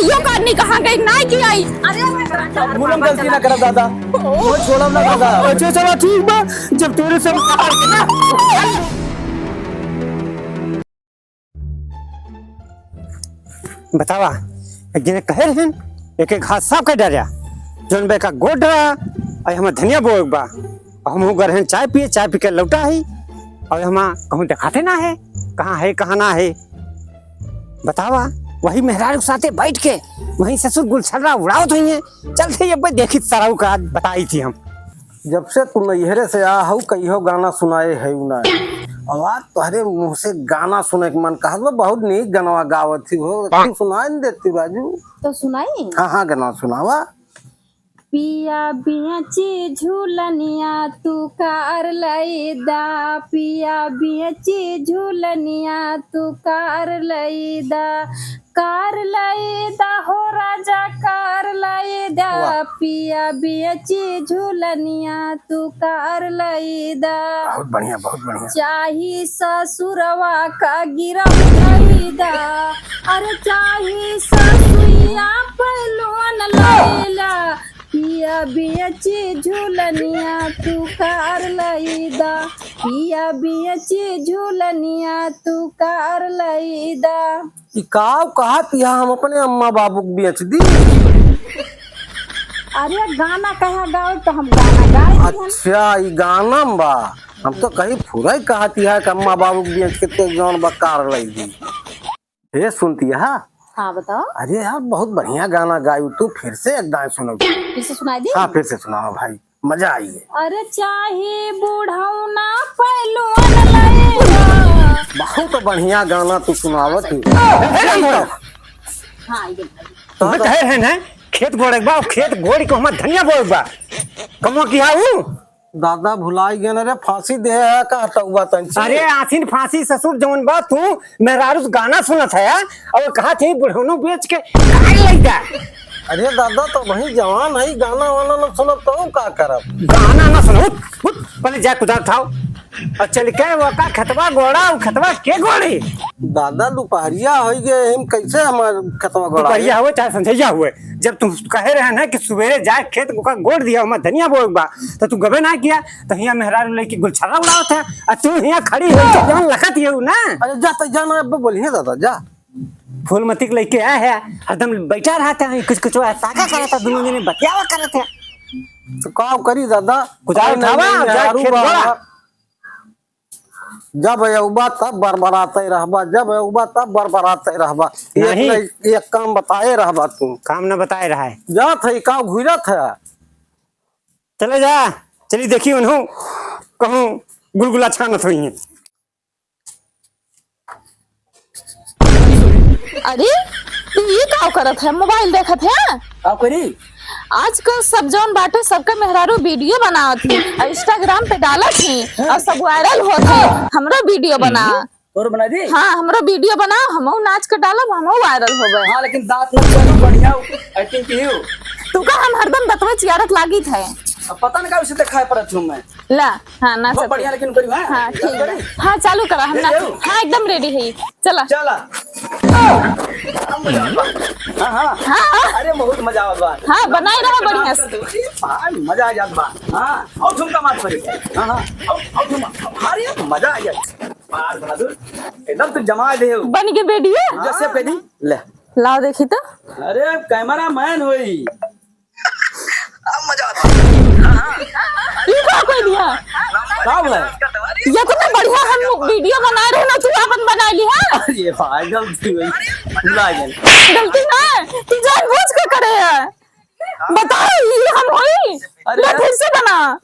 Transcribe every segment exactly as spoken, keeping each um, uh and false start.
यो करनी कहाँ गई, नाहीं कि आई। अरे, भूलम गलती ना करब दादा, वो छोड़ब ना दादा। अच्छा, चला ठीक बा, जब तोरे सब बतावा, एक जने कहे रहन, एक एक हाथ साफ कर डाल्या, जौन बे का गोड़ रहा, अरे हमार धनिया बोएक बा, और हम गए रहन चाय पिए, चाय पी के लौटा ही, और हमार कहूँ देखाते ना है, कहाँ है, कहाँ ना है। बतावा, वही मेहरारू के साथे बैठ के, वही ससुर गुलछर्रा उड़ावत हुई हैं। चलते ही अब देखी सरऊ का आज बताई थी हम। जब से तू नैहरे से आ हऊ, कहियो गाना सुनाए है उ ना। आवाज तोहरे मुँह से गाना सुने के मन कहत बा, बहुत नीक गनवा गावत ही हो, तू सुनाए न देती राजू। तो सुनाई? हाँ, हाँ, गनवा सुनावा। पिया बियची झूलनिया तू कार लई दा, पिया बियची झूलनिया तू कार लई दा, कार लई दा हो राजा, कार लई दा। वाह। पिया बियची झूलनिया तू कार लई दा। बहुत बढ़िया, बहुत बढ़िया। चाही ससुरवा का गिरहु लई दा, अरे चाही ससुइया पहलवान लई दा। पिया बियची झूलनिया तू कार लई दा, पिया बियची झूलनिया तू कार लई दा। ई काव कहत हिया, हम अपने अम्मा बाबू के बेच दी। अरे गाना कहा गाओ तो हम गाना गाए दिहन। अच्छा, ई गाना में बा। हम तो कहीं फुरई कहत हिया कि अम्मा बाबू के बेच के ते जौन बा कार लई दी। हे सुनती है? हाँ, बताओ। अरे यार, बहुत बढ़िया गाना गायू तू, फिर से एक दाएं सुनो। फिर से सुनाई दी? हाँ, फिर से सुनाओ भाई, मजा आई है। अरे चाही बुढ़ौना पहलवान लई दा। बहुत बढ़िया गाना तू सुनावत ही। हाँ, ये तुम्हें कहे है ना, खेत गोड़े के बा, खेत गोड़ी को हमार धनिया बोए के बा। कमवा किहा ऊ? दादा भुलाई गए रे, फांसी दे है का हटौबा तंची? अरे आसिन फांसी ससुर जवन बा, तू मेहरारू से गाना सुनत है और कहा थे बुढ़ौनो बेच के कार लई दा। अरे दादा, तो वही जवान है, गाना वाना न सुनब तो हम का करब? गाना ना सुनो, उठ, उठ, पहले जा कुदार उठाओ और चल के वो का खेतवा गोड़ा, वो खेतवा के गोड़ी? दादा दुपहरिया हो गए, हम कैसे हमार खेतवा गोड़ा? दुपहरिया हुए चाहे संझैया हुए, जब तुम कहे रहे ना कि सुबेरे जाए खेत को का गोड़ दिया, हमार धनिया बोए के बा, तो तू गबे ना किया, तो हियाँ मेहरारू लइके गुलछर्रा उड़ावत है, आ तू हियाँ खड़ी हो के जौन लखत हियू ना। अरे जा, तो जा ना, अब बोलिए दादा, जा। फूलमती के लइके आए है, हरदम बैठा रहता है, कुछ कुछ ताका करता, दोनों जने बतियावा करत है। तो का करी दादा? कुदार उठावा, जा मेहरारू खेत बा। गोड़ा। जब अउबा तब बरबराते रहबा, जब अउबा तब बरबराते रहबा। एक नहीं। नहीं, एक काम बताए रहबा तू। काम न बताए रहा है। जात है, का घुरत है? चले जा, चली देखी उन्हों कहूँ गुलगुला छानत होई हैं। अरे, तू ये का करत है? मोबाइल देखत है? का करी? आजकल सब जौन बाटे, सबका मेहरारू वीडियो बनावत ही और Instagram पे डालत ही और सब वायरल होत है। हमरो वीडियो बना। तोर बना दी? हाँ, हमरो वीडियो बना, हमहू नाच के डालब, हमहू वायरल होबे। हाँ, लेकिन दांत न चलू, बढ़िया एक्टिंग की हो। तू का हम हरदम दतवे चियारत लागित है। अब पता न का उसे देखाए पड़त हूँ मैं। ला, हाँ, नाच बहुत बढ़िया, लेकिन करी, हाँ? हाँ, ठीक बा। हाँ, चालू करा, हम नाच। हाँ, एकदम रेडी है। चला। चला। हाँ, हाँ। हाँ। अरे, बहुत मजा आवत बा। हाँ, बनाए रहा बढ़िया से। अरे, भाई, मजा आ जात बा। हाँ, और ठुमका मार पड़ी। हाँ, हाँ, और, और ठुमका। अरे, मजा आ जात। बार बहादुर, एकदम तू जमा दे हो। बन के वीडियो? जैसे कह दी, ले। लाओ देखी तो। अरे, कैमरा मैन होई। अब मजा आता है। हाँ, हाँ। ई का कह दिया? का बोला? ये तो ना बढ़िया हम वीडियो बना रहे ना, तू अपन बना ली, हाँ? अरे भाई, गलती हुई। भुला गए। गलती ना, तू जानबूझ के करे है। बताओ, ये हम होई? अरे ना, यार। फिर से बना।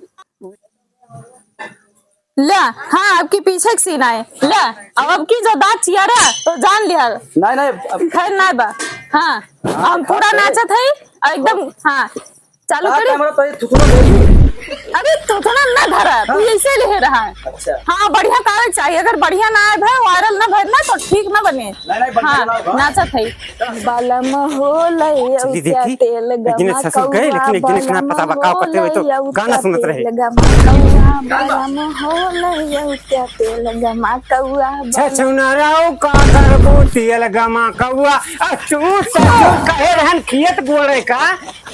ले, हाँ, अब की पीछे के सीन आए। ले, अब, अब की जो दांत चियारा, तो जान लिया। नहीं, नहीं, अब खैर ना बा। हाँ, हाँ, हम पूरा नाचत है, एकदम, हाँ, चालू हाँ, करी। कैमरा तो ये थुथुना दे दी। अरे, तू थोड़ा ना धरा, तू हाँ। ऐसे ले रहा है। अच्छा। हाँ, बढ़िया काहे चाहिए, अगर बढ़िया ना आए भाई, viral ना भर ना, तो ठीक ना बने। नहीं, नहीं, बढ़िया हाँ, ना बा। नाचत है। बलम हो लइया चलिए देखी, तेल एक जने गमा ससुर गए, कौआ, लेकिन एक जने से ना बलम पता बा का हो करते हुए तो लइया गाना सुनत रहे। तेल गमा कौआ, बलम हो लइया तेल गमा कौआ, छछुनराव का करबू तेल गमा कौआ। आ तू ससुर कहे रहन खियत गोड़े का,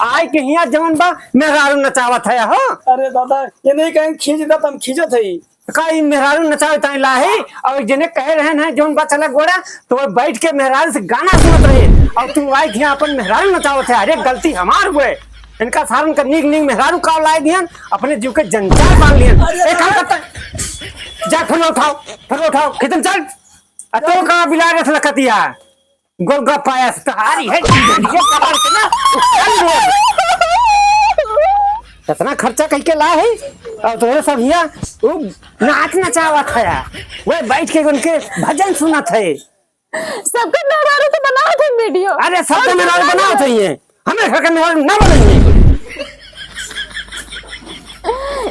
आय के हिया जवन बा मेहरारू नचावत है हो। अरे दादा, ये नहीं कहें खींच देता, हम खींचत है। का ई मेहरारू नचावे ताई लाही, और जने कहे रहन है जौन बा चला गोड़ा, तो वो बैठ के मेहरारू से गाना सुनत रहे, और तू आए के हिया अपन मेहरारू नचावत है। अरे गलती हमार हुए, इनका सारन का नीक नीक मेहरारू का लाए दियन, अपने जीव के जंजाल बांध लियन। अरे एक काम करता, जा फल उठाओ, फल उठाओ, खेतन चल। आ तो का बिलार रस लखतिया, गोलगप्पा आया से तहारी है, ये पकड़ के ना, उठाई लो। इतना खर्चा कइके ला है, और तोहरे सब हिया, वो नाच नचावत है, वो बैठ के उनके भजन सुनत है। सबके मेहरारू तो बनावत है video। अरे, सबके और मेहरारू बनावत है ये। हमें घर के मेहरारू ना बनाइए।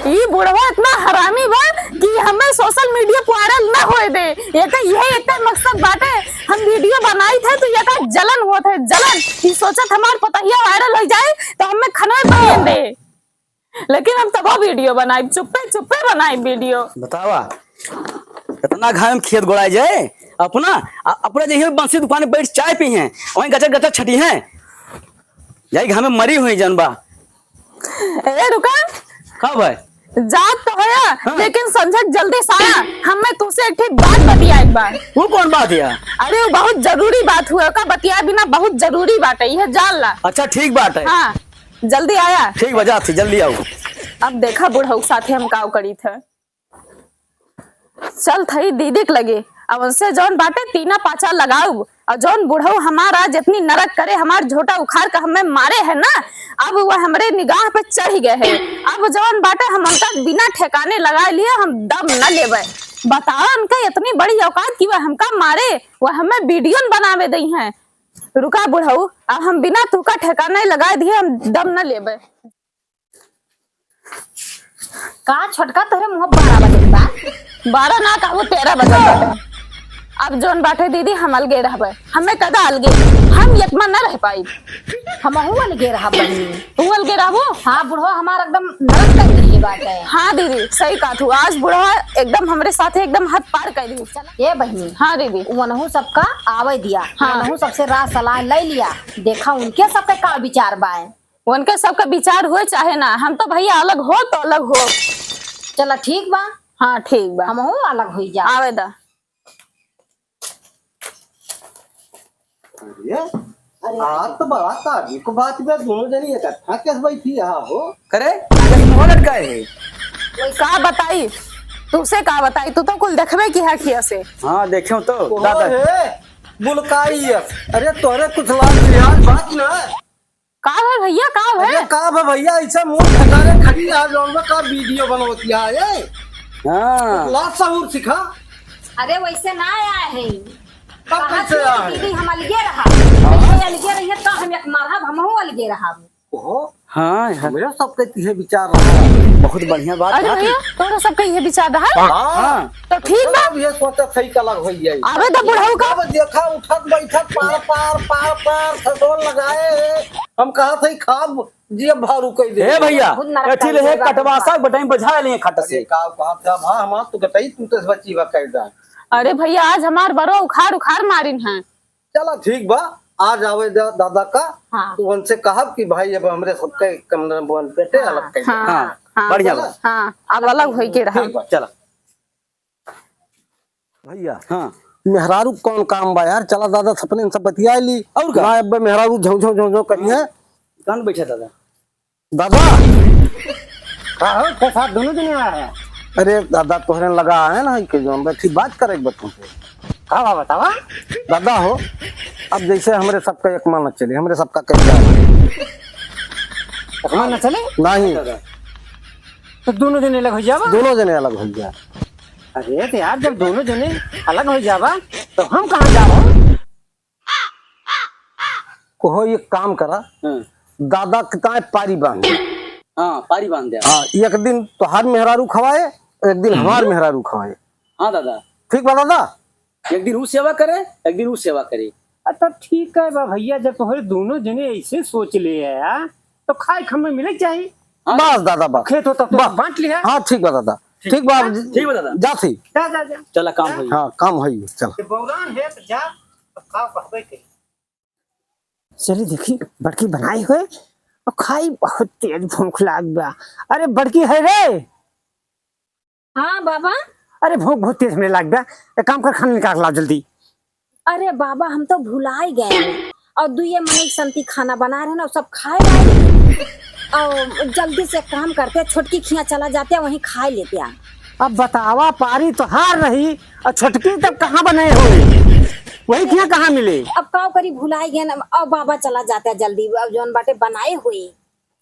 ई बुढ़वा इतना हरामी बा कि हमें social media पर viral ना होए दे। एकर यही एक मकसद बाटे, हम video बनाई थे तो एकर जलन होत है, जलन। ई सोचत हमार पतहिया viral हो जाए तो हमें खनवे पनियन दे। लेकिन हम तबो video बनाई, चुप्पे चुप्पे बनाई video। बतावा, इतना घाम में खेत गोड़ाए जाए, अपना, अ-, अपना जइसे बंसी दुकान पे बैठ चाय पी हैं, वहीं गचर गचर छटी हैं, यही घाम में मरी हुई जन बा। ए, रुका। का भाई? जात तो है, हाँ। लेकिन संझक जल्दी से आया, हमें तुसे एक ठे बात बतियाए के बा। वो कौन बात है? अरे, वो बहुत जरूरी बात हुआ, का बतिया बिना बहुत जरूरी बात है, यह जान ला। अच्छा, ठीक बात है। हाँ, जल्दी आया। ठीक बा, जात ही, जल्दी आओ। अब देखा बुढ़ऊ के साथे हम काव करी थे। चल थई दीदी के लगे, अब उनसे जौन बाटे तीना पाचा लगाऊ, और जौन बुढ़ऊ हमारा जितनी नरक करे, हमार झोटा उखाड़ के हमें मारे है ना, अब वो हमरे निगाह पे चढ़ गए है। अब जौन बाटे हम उनका बिना ठेकाने लगा लिए, हम दम न लेवे। बताओ, उनका इतनी बड़ी औकात कि वह हमका मारे, वह हमें video न बनावे दई हैं। रुका बुढ़ऊ, अब हम बिना तुका ठेकाने लगा दिए, हम दम न लेवे। का छोटका तोहरे मुँह बारह बजत बा? बारह ना कहबो, तेरह बजत बाटे। अब जौन बाटे दीदी, हम अलगे रहबे। हमें कदा अलगे, हम यकमा न रह पाई। हमहू अलगे रहब बहिनी। तू अलगे रहबो? हाँ, बुढ़वा हमार एकदम नरक कर दिए बाटे। हाँ दीदी, सही कहा तू। आज बुढ़वा एकदम हमरे साथे एकदम हद पार कर दी। चला। ए बहिनी। हाँ दीदी। वनहू सबका आवे दिया। हाँ। वनहू सबसे राय सलाह ले लिया। देखा उनके सबके का विचार बाए। उनके सबका विचार हुए चाहे ना, हम तो भैया अलग हो तो अलग हो। चला ठीक बा। हाँ ठीक बा। हमहू अलग होई जा। आवे दा। अरे, अरे, आज तो बड़ा ताजुब क बात बा, दोनों जनी इकट्ठा कैसे बैठी है हो? करे, कैसे मुँह लटकाए है? का बताई, तुसे का बताई, तू तो कुल देखबे की है खिया से। हाँ, देखें तो, ओहो दादा। रे, बुलकाई है। अरे, तोरे कुछ लाज लिहाज बात ना। का भे भैया, का भे? अरे, का भे भैया, ऐसे मुँह फुकारे खड़ी है, जौन में का video बनवतिया है, ए? हाँ। लाज सहूर सिखा। अरे, वैसे ना आया है। तब कहा कैसे कि आया है? दीदी, हम अलगे रहा। हाँ। ये अलगे रहिए, तो हम एक मारब, हमहू अलगे रहब। ओहो। हाँ, हाँ। हमरे सबके इहे विचार रहा। बहुत बढ़िया बात अरे बात भैया, है। तोरा सबके इहे विचार रहा? हाँ। हाँ। तो ठीक बा। सब ये सोचत है कि अलग हो जाए। अबे तो बुढ़ऊ का अब देखा उठत बैठत पार, पार, पार, पार, ससुर लगाए है। हम कहा थे खाब जिया भारू कह दे। ए भैया, बहुत नरक एथी ले है, कटवासा बटाई बझा ले खट से। अरे का बात है, भा हमार तो गटई तू तो बची बा कह दा। अरे भैया, आज हमार बरो उखाड़ उखाड़ मारिन है। चला ठीक बा, आज आवे दा-, दादा का, हाँ। तो उनसे कहब कि भाई अब हमरे सबके कमरे में बेटे हाँ, अलग कइले। हाँ, हाँ, हाँ, बढ़िया बा। हाँ, अब अलग होई के रहा। ठीक बा, चला। भैया, हाँ। मेहरारू कौन काम बा यार, चला दादा सपने इनसे बतिया ली। और का? ना अब मेहरारू झौ झौ झौ झौ करिए। कौन बैठा दादा? दादा, का हो, के साथ दोनों जने आया है? अरे दादा, तोहरे लगा आए ना, कि जौन बैठी बात करे एक बार तुमसे। का बा बतावा? दादा हो, अब जैसे हमरे सबका एक मन न चले, हमरे सबका कैसे? एक मन न चले? नहीं। दादा। तो दोनों जने अलग हो जावा? दोनों जने अलग हो जाए। अरे तो यार, जब दोनों जने अलग हो जावा, तो हम कहाँ जावा? कोहो एक काम करा, हाँ। दादा के ताए पारी बांध। हाँ, पारी बांध द्या। हाँ, एक दिन तोहार मेहरारू खवाए, एक दिन हमार मेहरारू खवाए। हाँ दादा। ठीक बा दादा? एक दिन ऊ सेवा करे, एक दिन ऊ सेवा करे। अ, तब ठीक है बा भइया, जब तोहरे दुनो जने ऐसे सोच ले है, आ, तो खाए खाए मिले के चाही। हाँ। बस दादा, बस। खेत होता तो बस। बांट लिहा। हाँ, ठीक बा दादा। ठीक। ठीक बा, ठीक बा दादा। जात ही। जा, जा, जा। चला, काम होई। हाँ, काम होई, चला। ये बौरान है तो जा, अब का कहबे के। चली देखी, बड़की बनाई होए और खाई, बहुत तेज भूख लाग बा। अरे बड़की है रे। हाँ बाबा। अरे भूख बहुत तेज हमरे लाग बा, एक काम कर, खाना निकाल के लाओ जल्दी। अरे बाबा, हम तो भुलाए गए हैं। और दुइये मनई संती खाना बना रहे ना, सब खाए वाए। और जल्दी से काम करते, छोटकी खिया चला जाते, वहीं खाए लेते। अब बतावा, पारी तोहार रही और छोटकी तब कहाँ बने होई? वही खिया कहाँ मिले? अब का करी, भुलाए गए ना। अब बाबा चला जाते जल्दी, अब जौन बाटे बनाए होई।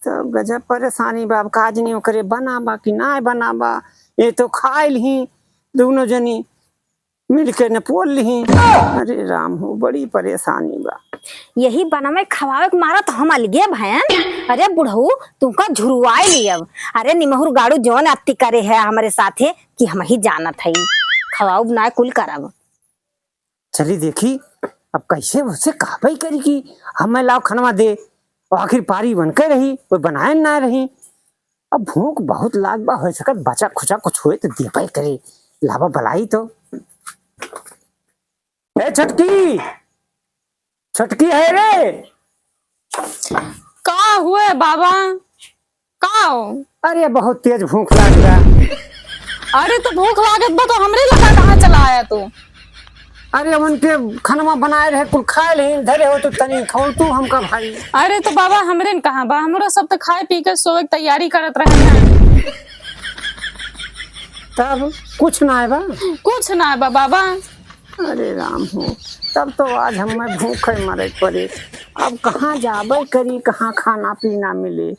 सब गजब परेशानी बा, अब का जनी ओकरे बनाबा कि नाय बनाबा। ये तो खाइल ही दुनो जनी मिलके न पोल लिही। अरे राम हो, बड़ी परेशानी बा। यही बनवे खवावे के मारा तो हम अलगे भयन। अरे बुढ़ऊ, तुमका झुरवाए लियब। अरे निमहुर गाड़ू जौन अत्ती करे है हमरे साथे कि हम ही जानत हई। खवाउब ना कुल करब। चली देखी, अब कैसे उससे कहबई करी कि हमें लाओ खनवा दे, और आखिर पारी बनके रही, कोई बनाए ना रही। अब भूख बहुत लाग बा, हो सकत बचा खुचा कुछ होए तो देबे करे। लावा बलाई तो। ए छोटकी, छोटकी है रे। का हुए बाबा? का हो? अरे बहुत तेज भूख लाग बा। अरे तो भूख लागत बा तो हमरे लगा कहाँ चला आया तू? अरे उनके खनवा बनाए रहे, कुल खाए लेहिन, धरे हो तो तनी खाओ तू हमका भाई। अरे तो बाबा हमरे न कहाँ बा, हमरो सब तो खाए पी के सोवे के तैयारी करत रहे हैं। तब कुछ ना है बा? कुछ ना है बा बाबा। अरे राम हो, तब तो आज हमें भूखे मरे पड़े। अब कहाँ जाबे करी, कहाँ खाना पीना मिले?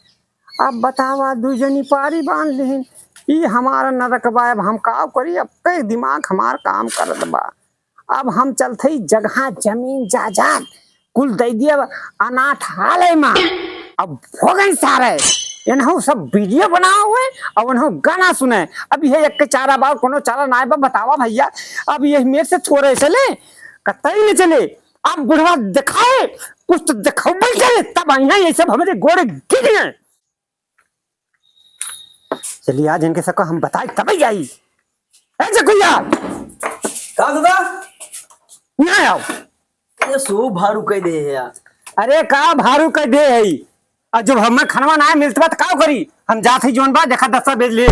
अब बतावा, दुइ जनी पारी बांध लिहिन, ई हमारा नरक बा। अब हम का करी, अब कई दिमाग हमार काम करत बा। अब हम चलत हई जगह जमीन जायदाद कुल दे दिया अनाथालय में। अब हो गई सारे, इनहू सब वीडियो बनाओ हुए और उनहू गाना सुने। अब यह एक चारा बा, कोनो चारा ना बा, बतावा भैया। अब यह मेरे से थोड़े चले, कतई नहीं चले। अब बुढ़वा दिखाए, कुछ तो दिखाओ करे, तब यहाँ ये सब हमारे गोड़े गिर गए। चलिए, आज इनके सबका हम बताई, तबे जाई। ए जकुया, का दादा? यहाँ आओ। ये सो भारू कह दे है यार। अरे, का भारू कह दे है? और जब हमें खनवा ना मिलत बा, त का करी? हम जात ही जौन बा, देखा दस्तावेज ले।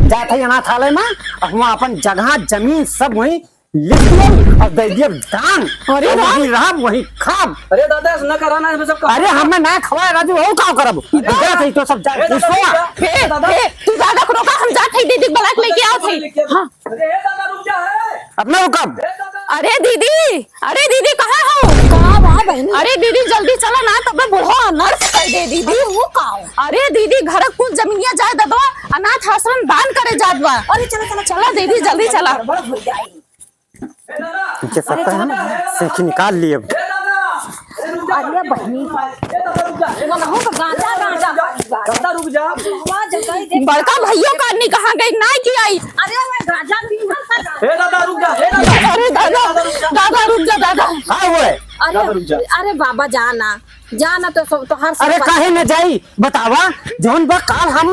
जात ही अनाथालय में, और वहाँ अपन जगह, जमीन सब वहीं लिख दियब और दे दियब दान। अरे और वाह। वहीं रहब, वहीं खाब। अरे दादा, ऐसा ना करा ना, इसमें सब अरे, हमें ना खवाए राजू, हो का करब? अरे दादा। जात ही तो सब जात ए ही दादा, सोआ। रुक जा। ए, दादा। ए, तू दादा को रोका, हम जात ही दीदी बुला के लेके आओ थे। लेके आओ। हाँ। अरे ए दादा, रुक जा, ए। अब ना रुकब। ए दादा। अरे दीदी, अरे दीदी, कहाँ हो? का बा बहनी? अरे दीदी, जल्दी चला ना, तब बुढ़वा नर्स कर दे दीदी। अरे वो का हो? अरे दीदी, घर कुल जमीनिया जायदादवा अनाथ आश्रम दान करे जात बा। अरे चला, चला, चला दीदी, जल्दी चला। गड़बड़ हो जाई। इनके सब तो हम सीखी निकाल लिए अब। अरे बहनी, मनहू तो गांजा, गांजा। दादा, रुक जा। बड़का भैया का आदमी कहाँ गई? ना कि आई। अरे, मैं गांजा पी रहा था। ए दादा, रुक जा। ए दादा। अरे दादा, दादा, रुक जा। दादा, रुक जा, दादा। का हुआ है? अरे, दादा, रुक जा। अरे बाबा, जा ना, जा ना, तो सब, तो हर अरे, सब काहे न जाई? बतावा, जौन बा काल हम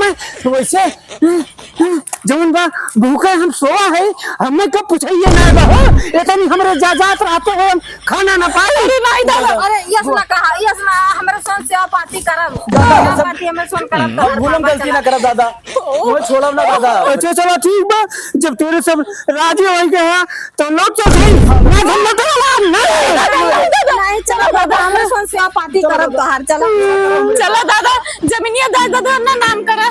वैसे, जौन बा भूखे हम सोआ है, हमें कब पूछाइए ना बा हो, इतनी हमरे जायदाद रहते हुए हम खाना ना पाई। अरे नहीं दादा। अरे यस ना कहा, यस ना, हमरे सन सेवा पाती करब। दादा, सेवा सब पाती हमरे सन करब, हम भूलम गलती ना करब दादा। वो छोड़ब ना दादा। अच्छा चला ठीक बा, जब तोरे सब राजी होई गए हैं तो लोग चल जाई। ना हम ना तो ना, नहीं। नहीं चला दादा, हमरे सन सेवा पाती करब तोहार, चला। चला दादा, जमीनिया जायदाद ना नाम करा।